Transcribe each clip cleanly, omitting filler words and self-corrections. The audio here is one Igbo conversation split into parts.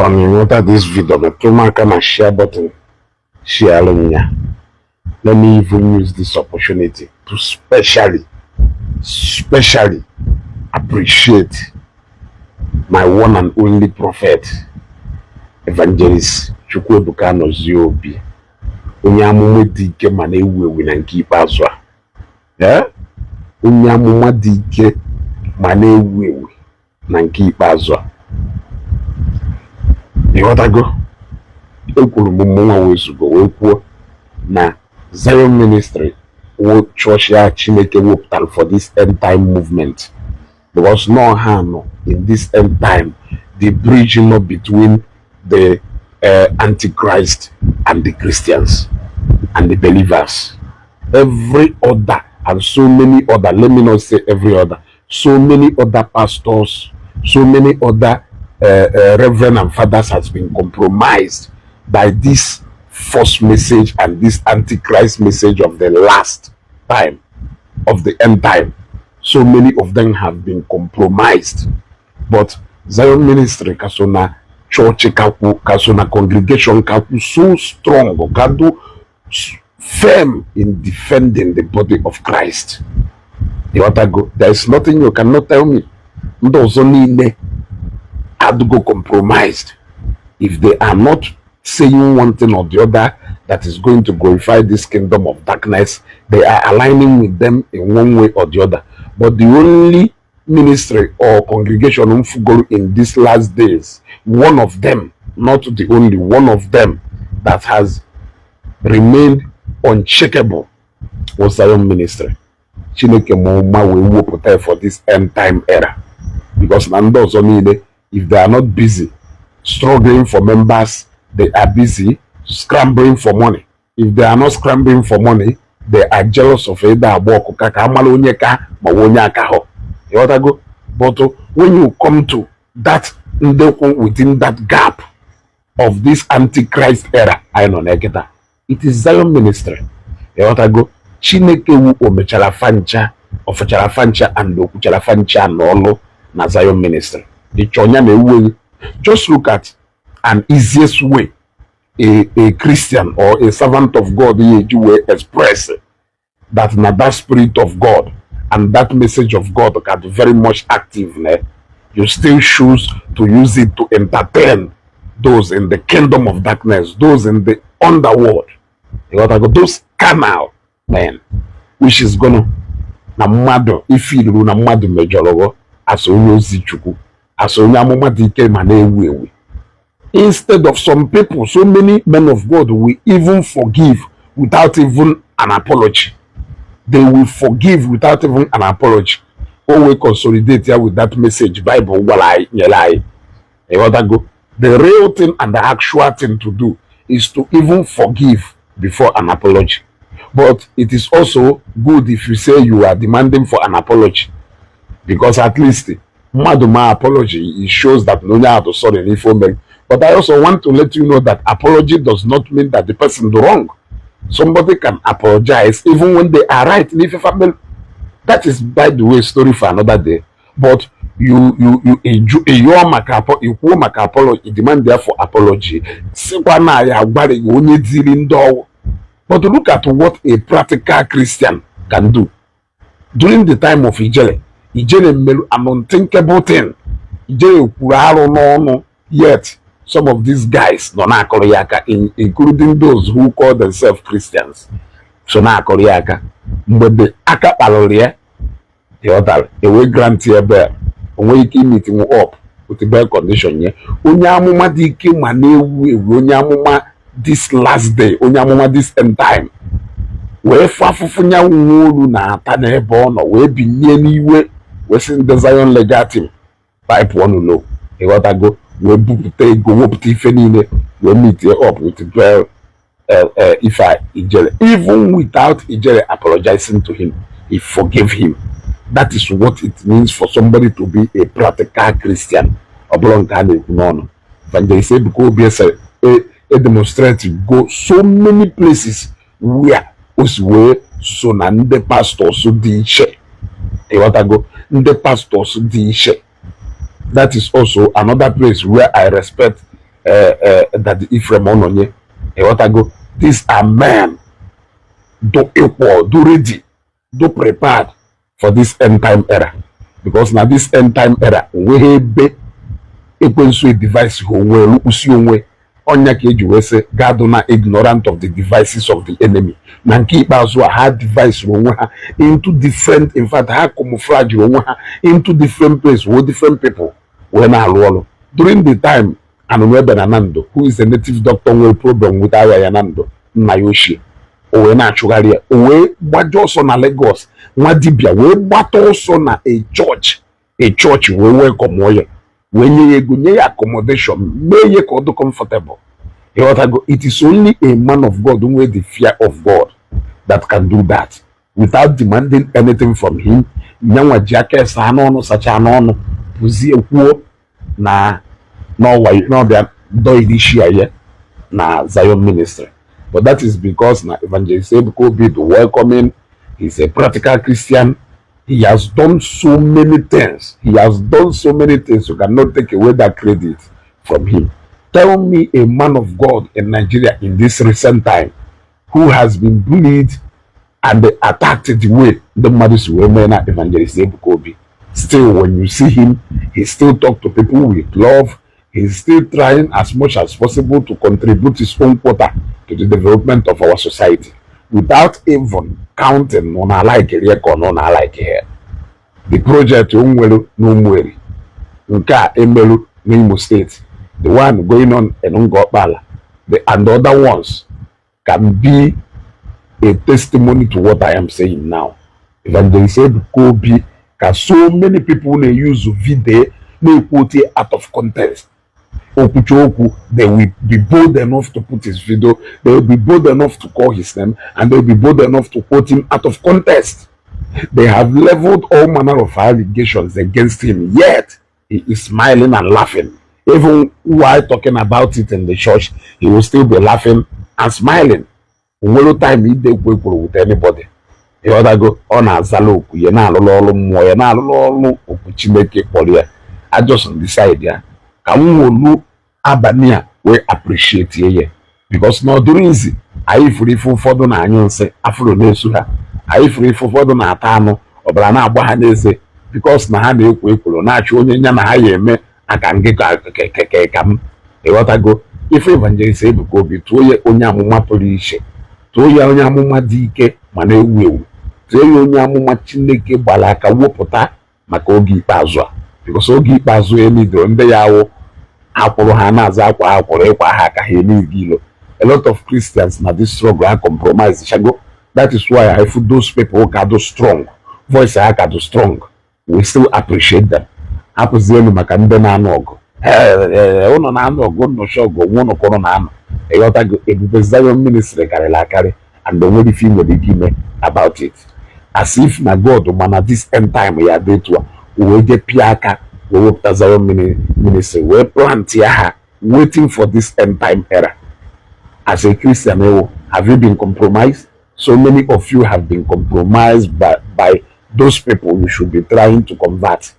Bụrụ na ị nweta this video, metụ m aka na share button, share m ya. Let me even use this opportunity to specially appreciate my one and only prophet, Evangelist Chukwuebuka Anozie Obi, onye amụma dị ike ma na-ewu ewu na nke ikpeazụ a. Ee, onye amụma dị ike ma na-ewu ewu na nke ikpeazụ a. Ịghọtago? Ekwuru m, mmụnwa wezugo wee kwuo na Zion Ministry wụ chọọchị a Chineke wepụtara for this end time movement, because no ha nọ in this end time, the bridge nọ between the Antichrist and the Christians and the believers. Every other and so many other, let me not say every other, so many other pastors, so many other reverend and fathers has been compromised by this false message and this Antichrist message of the last time, of the end time. So many of them have been compromised, but Zion Ministry ka so na church kakwu, ka so na congregation kakwu so strong, kado firm in defending the body of Christ. Ịghọtago? There is nothing you cannot tell me. Ndị ọzọ niile adịgo compromised. If they are not saying one thing or the other that is going to glorify this kingdom of darkness, they are aligning with them in one way or the other. But the only ministry or congregation mfugoro in these last days, one of them, not the only one of them, that has remained unshakable was Zion Ministry. Chineke ma ụma wee wepụta for this end time era, because na ndị ọzọ niile, if they are not busy struggling for members, they are busy scrambling for money. If they are not scrambling for money, they are jealous of ịda agba ọkụka ka amala onye ka ma ọ onye aka họ. Ịghọtago? But when you come to that ndekwu within that gap of this Antichrist era anyị nọ na kịta, it is Zion Ministry. Ịghọtago? Chineke wu o mechara fancha, o fechara fancha and o kwuchara fancha n'ọlụ na Zion Ministry. Ịchọ ya na ewu ewu. Just look at an easiest way a Christian or a servant of God ya eji wee express that na that spirit of God and that message of God can be very much active, ne? You still choose to use it to entertain those in the kingdom of darkness, those in the underworld. You got to go, those carnal men, which is gonna na mmadụ ifiluru na mmadụ mejọrọ gị as onye ozi Chukwu, as onye amụma dị ike ma na-ewu ewu. Instead of some people, so many men of God will even forgive without even an apology. They will forgive without even an apology. O wee consolidate ya with that message Bible gwara anyị, nyere anyị. Ịghọtago? The real thing and the actual thing to do is to even forgive before an apology. But it is also good if you say you are demanding for an apology, because at least mmadụ ma apology, it shows that na onye ahụ sorry n'ife o mere. But I also want to let you know that apology does not mean that the person do wrong. Somebody can apologize even when they are right n'ife fa mere. That is, by the way, story for another day. But you eju ịyọọ maka ikwuo maka apology, demand there for apology, sịkwa na ya agwara gị onye diri ndị ọwụ. But look at what a practical Christian can do. During the time of Ijele, Ijele merụ an unthinkable thing. Ijele kwuru arụ n'ọnụ, yet some of these guys nọ na-akọrọ ya aka, including those who call themselves Christians, so na-akọrọ ya aka. Mgbe the aka kpalụrụ ya, ịghọtara, ewee grant ya bail, o nweghị ike imeetinwu up with bail condition ya. Onye amụma dị ike ma na-ewu ewu, onye amụma this last day, onye amụma this end time, wee fụ afụfụ ya nwa olu na-ata n'ebe ọ nọ, wee binye n'iwe, wee sị ndị Zion legal team pipe ọnụ. Ịghọtago? Wee bupụta ego, wepụta ife niile, wee meet up with bail ife Ijele. Even without Ijele apologizing to him, he forgave him. That is what it means for somebody to be a practical Christian. Ọ bụrụ nke a na-ekwu n'ọnụ. Evangelist Ebuka Obi ese e demonstrate go so many places where o si wee so na ndị pastors dị iche. Ịghọtago? Ndị pastors dị iche. That is also another place where I respect. Daddy Ephraim Ononye. Ịghọtago? These are men do equal, do ready, do prepared for this end time era, because na this end time era onweghị ebe ekwensu device ha onwe rukpusi onwe ọnya ka eji wee sị gadụ na ignorant of the devices of the enemy. Na nke ikpeazụ a, ha device onwe ha into different, in fact, ha camouflage onwe ha into different place with different people wee na-alụ ọrụ. During the time Anụnụebe na Nando, who is a native doctor, nwere problem with agha ya na ndụ nna ya ochie, o wee na-achụgharị ya, o wee gbaje ọsọ na Lagos. Nwa dibịa wee gbata ọsọ na a church wee welcome ya, wee nye ya ego, nye ya accommodation, mee ya ka ọ dị comfortable. Ịghọtago? It is only a man of God with the fear of God that can do that without demanding anything from him. Nyanwa ji aka esa anụ ọnụ, sacha n'ọnụ, pụzie kwuo na n'ọwa n'ọbịa dọilishi ya na Zion Ministry. But that is because na Evangelist Ebuka Obi the welcoming. He's a practical Christian. He has done so many things. He has done so many things. You cannot take away that credit from him. Tell me a man of God in Nigeria in this recent time who has been bullied and attacked the way the mmadụ si wee mee na Evangelist Ebuka Obi. Still, when you see him, he still talk to people with love. He's still trying as much as possible to contribute his own quota to the development of our society without even counting nọ na like ya ka ọ nọ na like ya. The project o nwere n'Ụmụeri nke a emerụ n'Imo State, the one going on in Ngokpala, the and other ones can be a testimony to what I am saying now. Evangelist Ebuka Obi ka so many people na-use video na-ekwu otu out of context. Okwucha okwu, they will be bold enough to put his video, they will be bold enough to call his name, and they will be bold enough to quote him out of context. They have leveled all manner of allegations against him, yet he is smiling and laughing. Even while talking about it in the church, he will still be laughing and smiling. Onwere time ide ekwu ekwuru with anybody. Ịghọtago? Ọ na-azala okwu ya, na-alụlụ ọrụ mmụọ ya, na-alụlụ ọrụ okwu Chineke kpọrọ ya. I just decide ya ka m wolu abalị a wee appreciate ya, because na ọ dịrị izi anyị furu ife ụfọdụ na-anyụ nsị afụrụ na-esu ha, anyị furu ife ụfọdụ na-ata anụ ọbara na-agba ha n'eze, because na ha na-ekwo ekworo na-achọ onye ya na ha ya eme aka ngị ka ka m. Ịghọtago? Ife Evangelist Ebuka Obi, tụọ ya onye amụma pụrụ iche, tụọ ya onye amụma dị ike ma na-ewu ewu, tụọ ya onye amụma Chineke gbara aka wepụta maka oge ikpeazụ a, because oge ikpeazụ emidoro ndị ya awụ akwụrụ ha na-aza akwa ha kwụrụ ịkwa ha aka ha emighị ilo. A lot of Christians na this struggle ha compromise shago. That is why I feel those people ka do strong voice, ha ka do strong, we still appreciate them. Hapụzienu maka ndị na-anụ ọgụ, ụnụ na-anụ ọgụ nnọchi ọgụ onwe ụnụ kụrụ na-anụ. Ịghọtago? Ebube Zion Ministry karịrị akarị, and o nwere ife ị nwere ike ime about it. As if na God mana this end time ya dị etu a, o wee jee pịa aka wee wepụta Zion Ministry wee plant ya ha, waiting for this end time era. As a Christian ewo, have you been compromised? So many of you have been compromised by those people you should be trying to convert.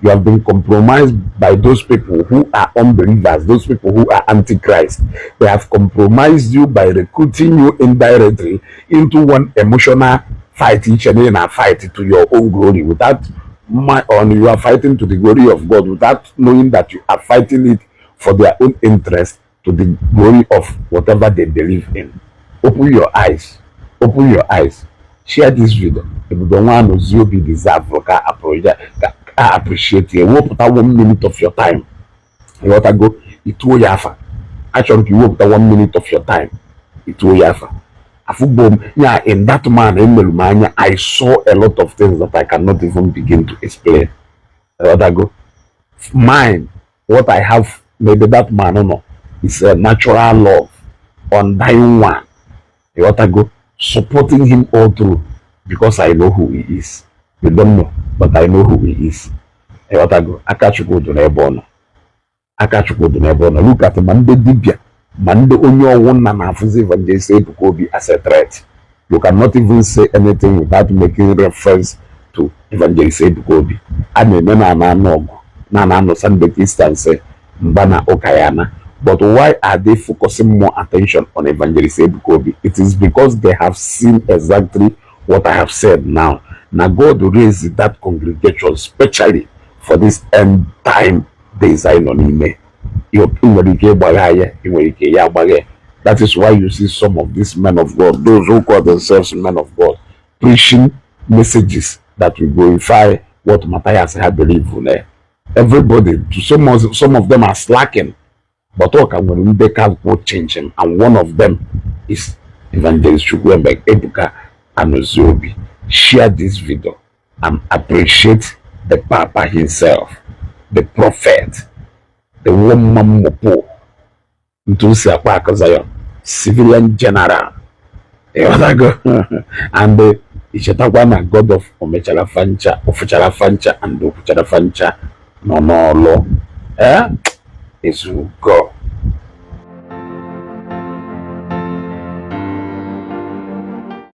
You have been compromised by those people who are unbelievers, those people who are antichrist. They have compromised you by recruiting you indirectly into one emotional fight, each and in a fight to your own glory without my on you are fighting to the glory of God without knowing that you are fighting it for their own interest, to the glory of whatever they believe in. Open your eyes. Open your eyes. Share this video. Ebube Nwa Obi deserve ka appreciate ya. Wepụta one minute of your time. Ịghọtago? Ituo ya afa. Achọrọ m ka iwepụta one minute of your time. Ituo ya afa. Afụgbo m ya in that man emelu m anya. I saw a lot of things that I cannot even begin to explain. Ịghọtago? Mine, what I have, maybe that man nọ is a natural love, undying one. Ịghọtago? Supporting him all through because I know who he is. You don't know, but I know who he is. Ịghọtago? Aka Chukwu dị n'ebe ọ nọ. Aka Chukwu dị n'ebe ọ nọ. Look at ma ndị dibịa ma ndị onye ọwụ nna na-afụzi Evangelist Ebuka Obi as a threat. You cannot even say anything without making reference to Evangelist Ebuka Obi. A na-eme na ana anụ ọgụ na ana anụ Sunday Christians mba na ụka ya na But why are they focusing more attention on Evangelist Ebuka Obi? It is because they have seen exactly what I have said now. Now God raised that congregation specially for this end time days anyị nọ n'ime. Ị nwere ike ịgbagha ya, ị nwere ike ya agbagha ya. That is why you see some of these men of God, those who call themselves men of God, preaching messages that will glorify what Matthias had believed in. Everybody, some of them are slacking, but ọ ka nwere ndị ka kwụ changing, and one of them is Evangelist Chukwuemeka Ebuka Anozie Obi. Share this video and appreciate the Papa himself, the prophet, the one man mopo, ntu si akpa akụ Zion, civilian general. Ịghọtago? And ichetakwa na God of omechara fancha, ofuchara fancha and okwuchara fancha nọ n'ọlụ. Eh? Ezugo.